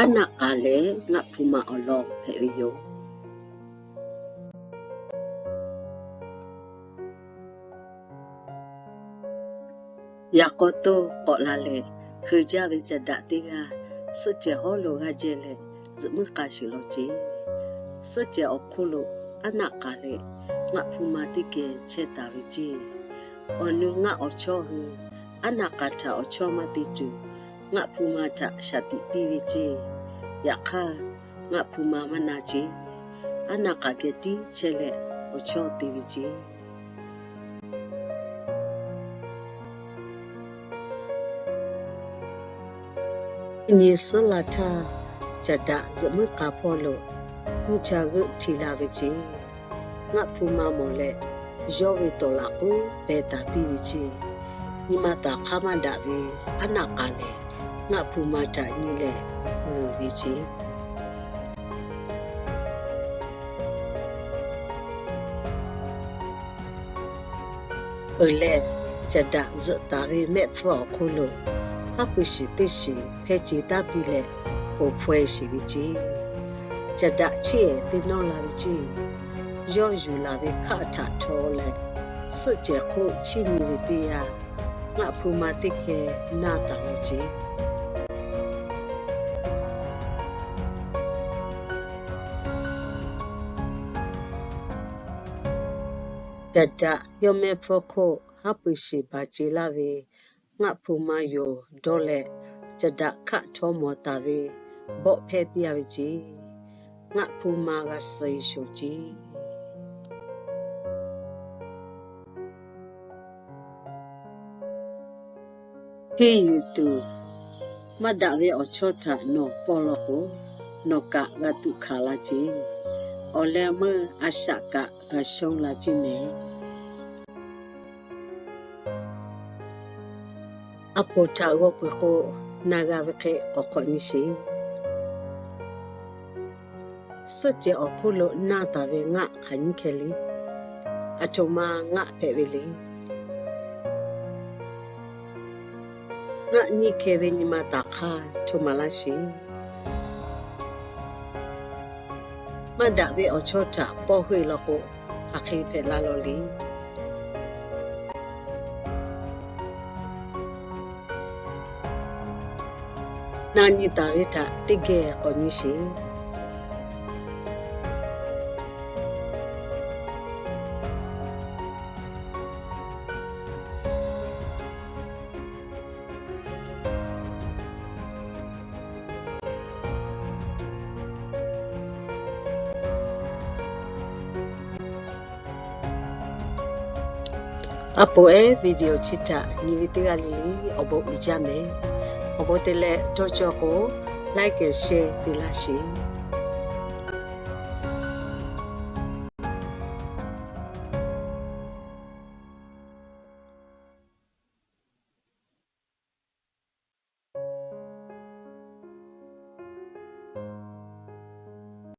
Aˉ naˆ k'aˍ leh ngaˆ hpu ma awˬ lawn hpehꞈ ve yoˬ. Yaꞈ k'aw toˇ k'awꞈ la leh, hkui jaˇ ve caꞈ daꞈ teˇ g'aˇ suhˆ cehˬ hawˉ lo g'aˇ jehˇ leh, zuhꞈ muiˉ k'a sheˍ law ceˇ. Suhˆ cehˬ awˬ hk'oˆ lo aˉ naˆ k'aˍ leh ngaˆ hpu ma teˇ geh chehˇ taˍ ve ceˇ. Awˬ nu ngaˆ awˬ chawˇ hui aˉ naˆ k'aˍ htaꞈ awˬ chawˇ maˇ te tuˬ, ngaˆ hpu ma htaꞈ shaˍ tiꞈ piˇ ve ceˇ. Yaꞈ hk'aˇ, ngaˆ hpu ma maˇ na ceˇ. Aˉ naˆ k'aˍ geh tiˉ chehˇ leh awˬ chawˇ te ve ceˇ. Nyi suhˉ la htaˇ, caꞈ daꞈ zuhꞈ muiˉ k'a hpawˇ lo mvuhˇ cha g'euˆ hti la ve ceˇ. Ngaˆ hpu ma mawˬ leh, yawˇ ve tawˍ laꞈ k'oˉ peh taˍ piˇ ve ceˇ. Nyi ma taˍ hk'aˇ maˇ daꞈ ve aˉ naˆ k'aˍ lehˬ, ngaˆ hpu ma htaꞈ nyi leh g'uiˬ ve ceˇ. Peuˬ leh, caꞈ daꞈ zuhꞈ taˍ ve mehˆ hpfuhˇ awˬ hk'oˆ lo haˉ pui shiˍ teˇ shiˍ hpehˇ ce taˉ piˇ leh, poˬ hpaweh sheˍ ve ceˇ. Caꞈ daꞈ chiˇ ehˍ teˇ nawˇ la ve ceˇ. Yawˇ yuˬ laˬ ve hkaˆ htaꞈ htaw leh, suhˆ cehˬ hk'oˆ chiˇ nyi ve teˇ yanˇ, ngaˆ hpu ma teˇ hkeh naˇ taˍ ve ceˇ. Caꞈ daꞈ yawˇ mehˆ hpfuhˇ hk'oˆ haˉ pui shiˍ baˬ ce laˇ ve ngaˆ hpu ma yoˬ dawˇ leh, caꞈ daꞈ hkaˆ htawˇ mawˬ taˍ ve bawˆ hpehˇ piˇ a ve ceˇ. Ngaˆ hpu ma g'a suh e shoˍ ceˇ. Henˇ yuˬ tuˬ, maˇ daꞈ ve awˬ chawˇ htaꞈ nawˬ pawˇ law k'o, nawˬ kaꞈ g'a tuꞈ hkanˍ la ceˇ. Awˬ leh meuˇ a shaꞈ kaꞈ g'a shonˇ la ceˇ mehˍ. A poˍ htaꞈ g'aw peuˬ k'o, na g'a ve hk'e k'awꞈ k'awꞈ nyi sheˍ. Suhˆ cehˬ awˬ hk'oˆ lo naˇ taˍ ve ngaˆ hk'aˬ nyiˇ hkeh le. Aˬ htoꞈ ma ngaˆ hpehꞈ ve le. Ngaˆ nyiˇ hkeh ve nyi ma taˍ hk'aˇ hto maˍ laˇ sheˍ. Maˇ daꞈ ve awˬ chawˇ htaꞈ pawˇ heuˆ e law k'o, hk'aˬ hk'e hpehꞈ la lawˬ le. Na nyi taˍ ve htaꞈ teˇ geh k'awꞈ nyi sheˍ. A poˍ ehˉ video chi htaꞈ nyi ve teˇ g'aˇ le le awˬ bon uiˍ jaˇ mehˍ. Awˬ bon te leh dawˇ cawˇ k'o, like and share te laˇ sheˍ.